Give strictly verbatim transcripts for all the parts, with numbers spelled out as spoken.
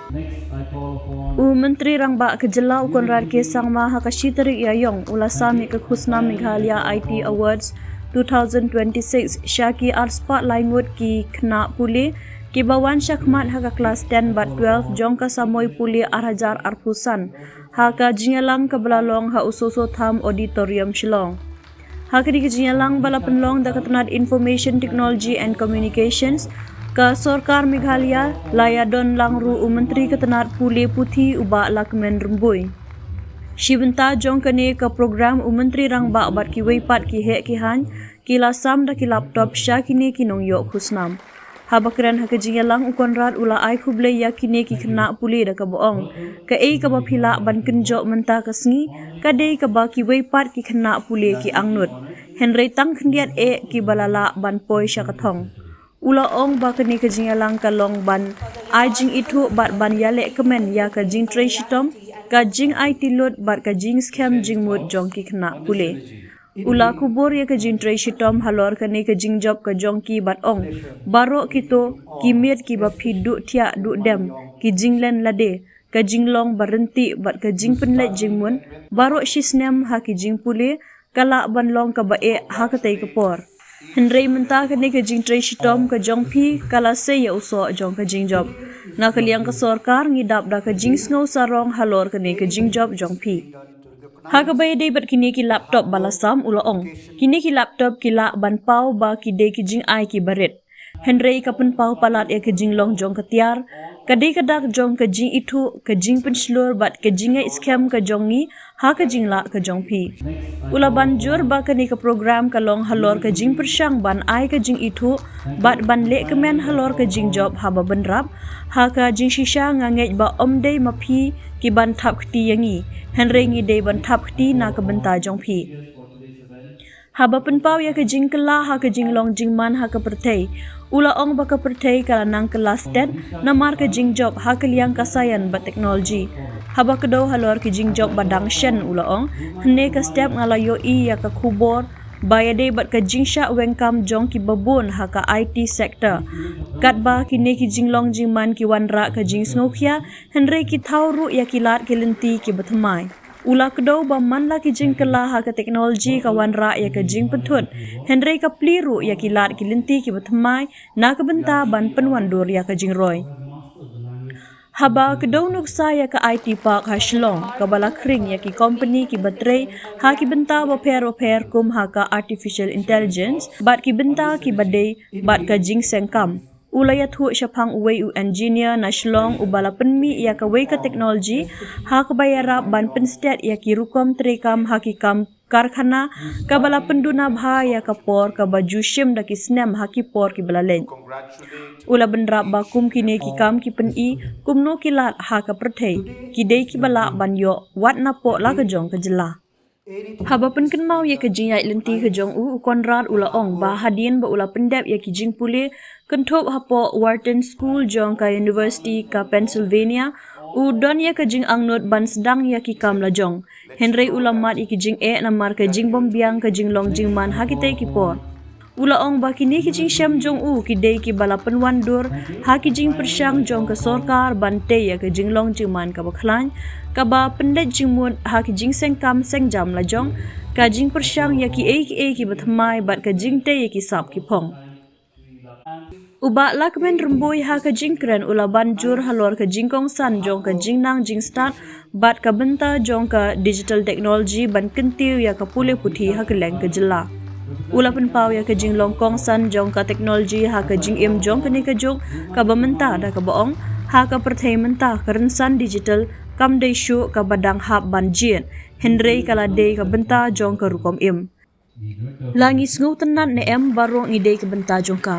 U Myntri Rangbah ka jylla u Conrad K Sangma ha ka shi tarik Ïaïong u la sam ïa ka khusnam Meghalaya I T Awards two thousand twenty-six sha ki arspah lai ngut ki khynnah pule kiba wan shakhmat ha ka klas ten bad twelve jong ka samoi pule ar hajar arphew san ha ka jingïalang kaba la long ha u Soso Tham Auditorium, Shillong. Ha kane ka jingïalang ba la pynlong da ka tnat Information Technology and Communications ka sorkar Meghalaya, la ïadon lang ruh u Myntri ka tnat pule puthi u Bah Lahkmen Rymbui. Shi bynta jong kane ka program u Myntri Rangbah bad kiwei pat ki heh ki haiñ ki la sam da ki laptop sha kine ki nongïoh khusnam. Haba kren ha ka jingïalang u Conrad u la ai khublei ïa kine ki khynnah pule da kaba ong, kaei kaba phi lah ban kynjoh mynta ka sngi ka dei kaba kiwei pat ki khynnah pule ki angnud. Hynrei tang khyndiat eh kiba la lah ban poi sha ka thong. U la ong ba kane ka jingïalang ka long ban ai jingithuh bad ban ïaleh kmen ïa ka jingtrei shitom, ka jingaiti lut bad ka jingskhem jingmut jong ki khynnah pule. U la khubor ïa ka jingtrei shitom halor kane ka jingjop ka jong ki bad ong, baroh kito ki miet kiba phi duh thiah duh dem, ki jinglen lade, ka jinglong ba ryntih bad ka jingpynleit jingmut, baroh shi snem ha ki jingpule ka lah ban long kaba eh ha katei ka por. Hynrei mynta kane ka jingtrei shitom ka jong phi ka la sei ïa u soh jong ka jingjop. Na ka liang ka sorkar ngi dap da ka jingsngew sarong halor kane ka jingjop jong phi. Ha kaba ïadei bad kine ki laptop ba la sam u la ong, kine ki laptop ki lah ban paw ba ki dei ki jingai kiba rit. Hynrei ka pynpaw palat ïa ka jinglong jong ka tiar, ka dei ka dak jong ka jingithuh, ka jingpynshlur bad ka jingngeit skhem ka jong ngi ha ka jinglah ka jong phi. U la ban jur ba kane ka program ka long halor ka jingpyrshang ban ai ka jingithuh bad ban leh kmen halor ka jingjop haba bynrap. Ha ka jingshisha nga ngeit ba ym dei ma phi ki ban thap kti ïa ngi, hynrei ngi dei ban thap kti na ka bynta jong phi. Haba pynpaw ïa ka jingkylla ha ka jinglong jingman ha ka pyrthei, u la ong ba ka pyrthei ka la nang kylla stet namar ka jingjop ha ka liang ka science bad technology. Haba kdew halor ka jingjop ba dang shen u la ong, hynne ka step nga la ïohi ïa ka khubor ba ïadei bad ka jingshah weng kam jong kiba bun ha ka I T sector. Katba kine ki jinglong jingman ki wanrah ka jingsngewkhia, hynrei ki thaw ruh ïa ki lad ki lynti kiba thymmai. U la kdew ba man la ki jingkylla ha ka technology ka wanrah ïa ka jingpynthut, hynrei ka plie ruh ïa ki lad ki lynti kiba thymmai na ka bynta ban pynwandur ïa ka jingroi. Haba kdew nuksa ïa ka I T Park ha Shillong kaba la khring ïa ki company kiba trei ha ki bynta bapher bapher kum ha ka artificial intelligence bad ki bynta kiba dei bad ka jingseng kam. U la ïathuh shaphang uwei u engineer na Shillong uba la pynmih ïa kawei ka technology ha kaba ïarap ban pynstet ïa ki rukom treikam ha ki kam karkhana, kaba la pynduna bha ïa ka por kaba ju shim da ki snem ha ki por kiba la leit. U la bynrap ba kum kine ki kam ki pyni kumno ki lad ha ka pyrthei ki dei kiba lah ban ïoh wat napoh la ka jong ka jylla. Haba pynkynmaw ïa ka jingïaid lynti ka jong u, u Conrad u la ong ba hadien ba u la pyndep ïa ki jingpule kynthup hapoh Wharton School jong ka University ka Pennsylvania, u don ïa ka jingangnud ban sdang ïa ki kam la jong. Hynrei u la mad ïa ki jingeh namar ka jingbymbiang ka jinglong jingman ha kitei ki por. U la ong ba kine ki jingshem jong u ki dei kiba la pynwandur ha ki jingpyrshang jong ka sorkar ban tei ïa ka jinglong jingman kaba khlaiñ, kaba pynleit jingmut ha ki jingseng kam seng jam la jong, ka jingpyrshang ïa kiei kiei kiba thymmai bad ka jingtei ïa ki sap ki phong. U Bah Lahkmen Rymbui ha ka jingkren u la ban jur halor ka jingkongsan jong ka jingnang jingstad bad ka bynta jong ka digital technology ban kyntiew ïa ka pule puthi ha kylleng ka jylla. U la pynpaw ïa ka jinglong kongsan jong ka technology ha ka jingim jong kane ka juk, kaba mynta da kaba ong, ha ka pyrthei mynta ka rynsan digital kam dei shuh kaba dang hap ban jied, hynrei ka la dei ka bynta jong ka rukom im. La ngi sngewtynnad ne em, baroh ngi dei ka bynta jong ka.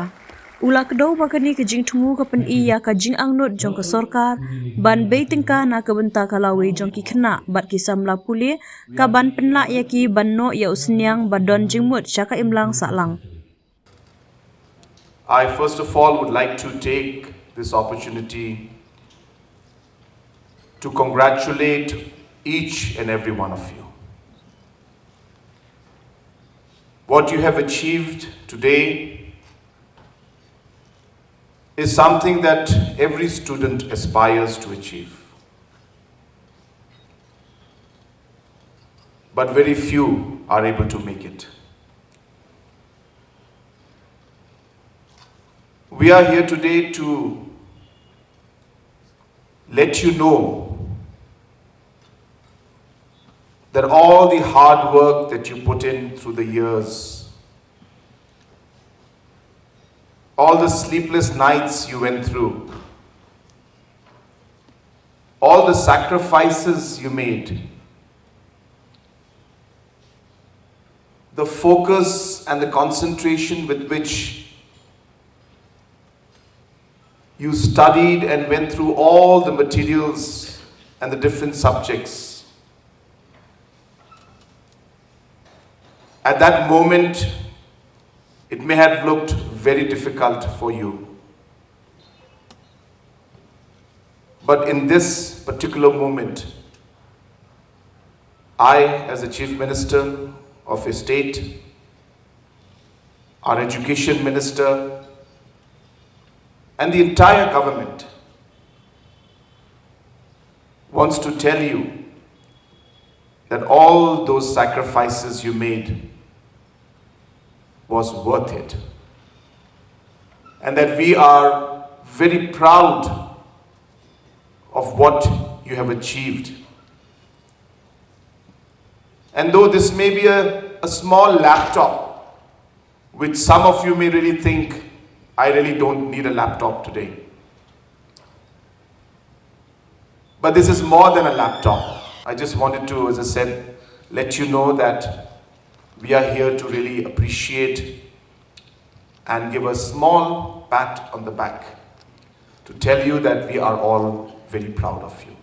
U la kdew ba kane ka jingthmu ka pyni ïa ka jingangnud jong ka sorkar ban bei tyngka na ka bynta ka lawei jong ki khynnah bad ki samla pule, ka ban pynlah ïa ki ban noh ïa u synñiang ba don jingmut sha ka imlang sahlang. I first of all would like to take this opportunity to congratulate each and every one of you. What you have achieved today is something that every student aspires to achieve. But very few are able to make it. We are here today to let you know that all the hard work that you put in through the years, all the sleepless nights you went through, all the sacrifices you made, the focus and the concentration with which you studied and went through all the materials and the different subjects. At that moment, it may have looked very difficult for you. But in this particular moment, I, as the Chief Minister of a state, our Education Minister, and the entire government wants to tell you that all those sacrifices you made was worth it, and that we are very proud of what you have achieved. And though this may be a, a small laptop, which some of you may really think, "I really don't need a laptop today." But this is more than a laptop. I just wanted to, as I said, let you know that we are here to really appreciate and give a small pat on the back to tell you that we are all very proud of you.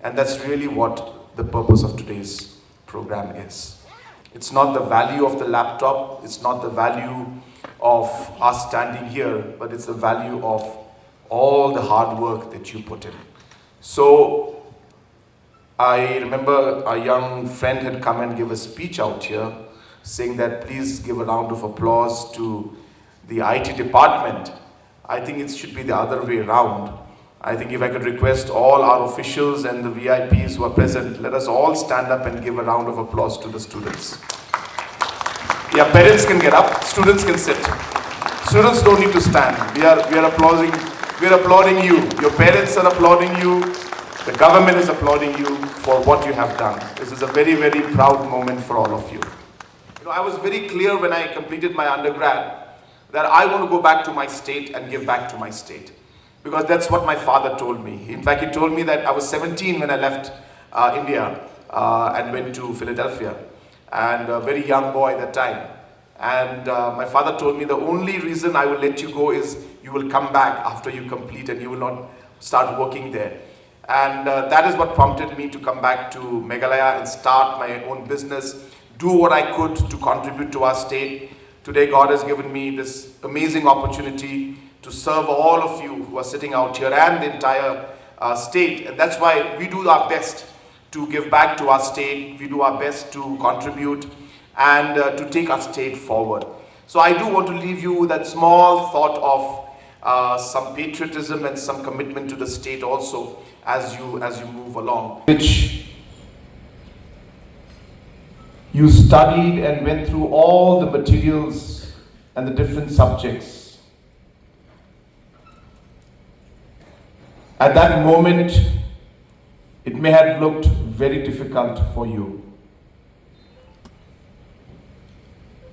And that's really what the purpose of today's program is. It's not the value of the laptop, it's not the value of us standing here, but it's the value of all the hard work that you put in. So, I remember a young friend had come and give a speech out here saying that please give a round of applause to the I T department. I think it should be the other way around. I think if I could request all our officials and the V I Ps who are present, let us all stand up and give a round of applause to the students. Yeah, parents can get up, students can sit. Students don't need to stand. We are, we are applauding, we are applauding you. Your parents are applauding you. The government is applauding you for what you have done. This is a very, very proud moment for all of you. You know, I was very clear when I completed my undergrad that I want to go back to my state and give back to my state. Because that's what my father told me. In fact, he told me that I was seventeen when I left uh, India uh, and went to Philadelphia, and a very young boy at that time. And uh, my father told me, "The only reason I will let you go is you will come back after you complete and you will not start working there." And uh, that is what prompted me to come back to Meghalaya and start my own business, do what I could to contribute to our state. Today, God has given me this amazing opportunity to serve all of you who are sitting out here and the entire uh, state. And that's why we do our best to give back to our state. We do our best to contribute and uh, to take our state forward. So I do want to leave you with that small thought of uh, some patriotism and some commitment to the state also as you, as you move along. Which you studied and went through all the materials and the different subjects. At that moment, it may have looked very difficult for you.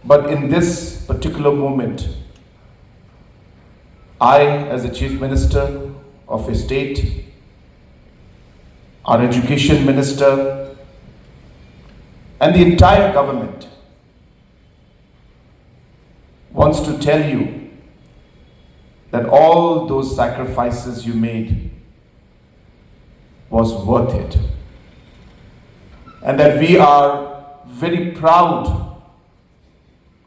But in this particular moment, I, as the Chief Minister of a state, our Education Minister, and the entire government wants to tell you that all those sacrifices you made was worth it, and that we are very proud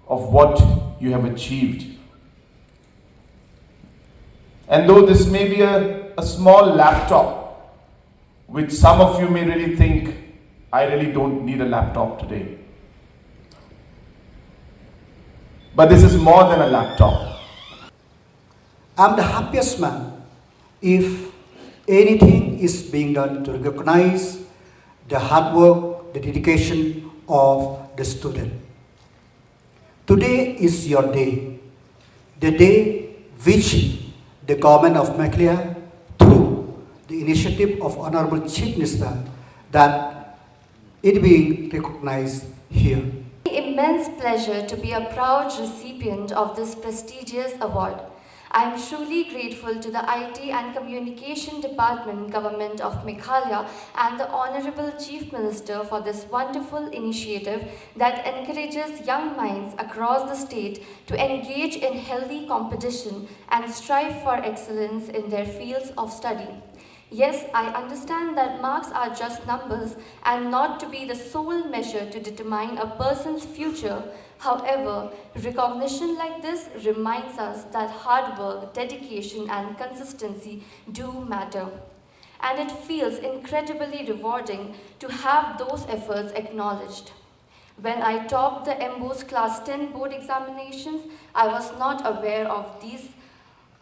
of what you have achieved. And though this may be a, a small laptop, which some of you may really think, "I really don't need a laptop today." But this is more than a laptop. I'm the happiest man if anything is being done to recognize the hard work, the dedication of the student. Today is your day, the day which the government of Meghalaya, through the initiative of Honorable Chief Minister, that it being recognized here. Immense pleasure to be a proud recipient of this prestigious award. I am truly grateful to the I T and Communication Department, Government of Meghalaya, and the Honorable Chief Minister for this wonderful initiative that encourages young minds across the state to engage in healthy competition and strive for excellence in their fields of study. Yes, I understand that marks are just numbers and not to be the sole measure to determine a person's future. However, recognition like this reminds us that hard work, dedication, and consistency do matter. And it feels incredibly rewarding to have those efforts acknowledged. When I topped the MBOSE Class ten board examinations, I was not aware of these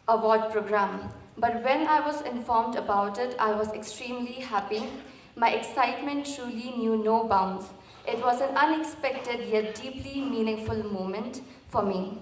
award program. But when I was informed about it, I was extremely happy. My excitement truly knew no bounds. It was an unexpected yet deeply meaningful moment for me.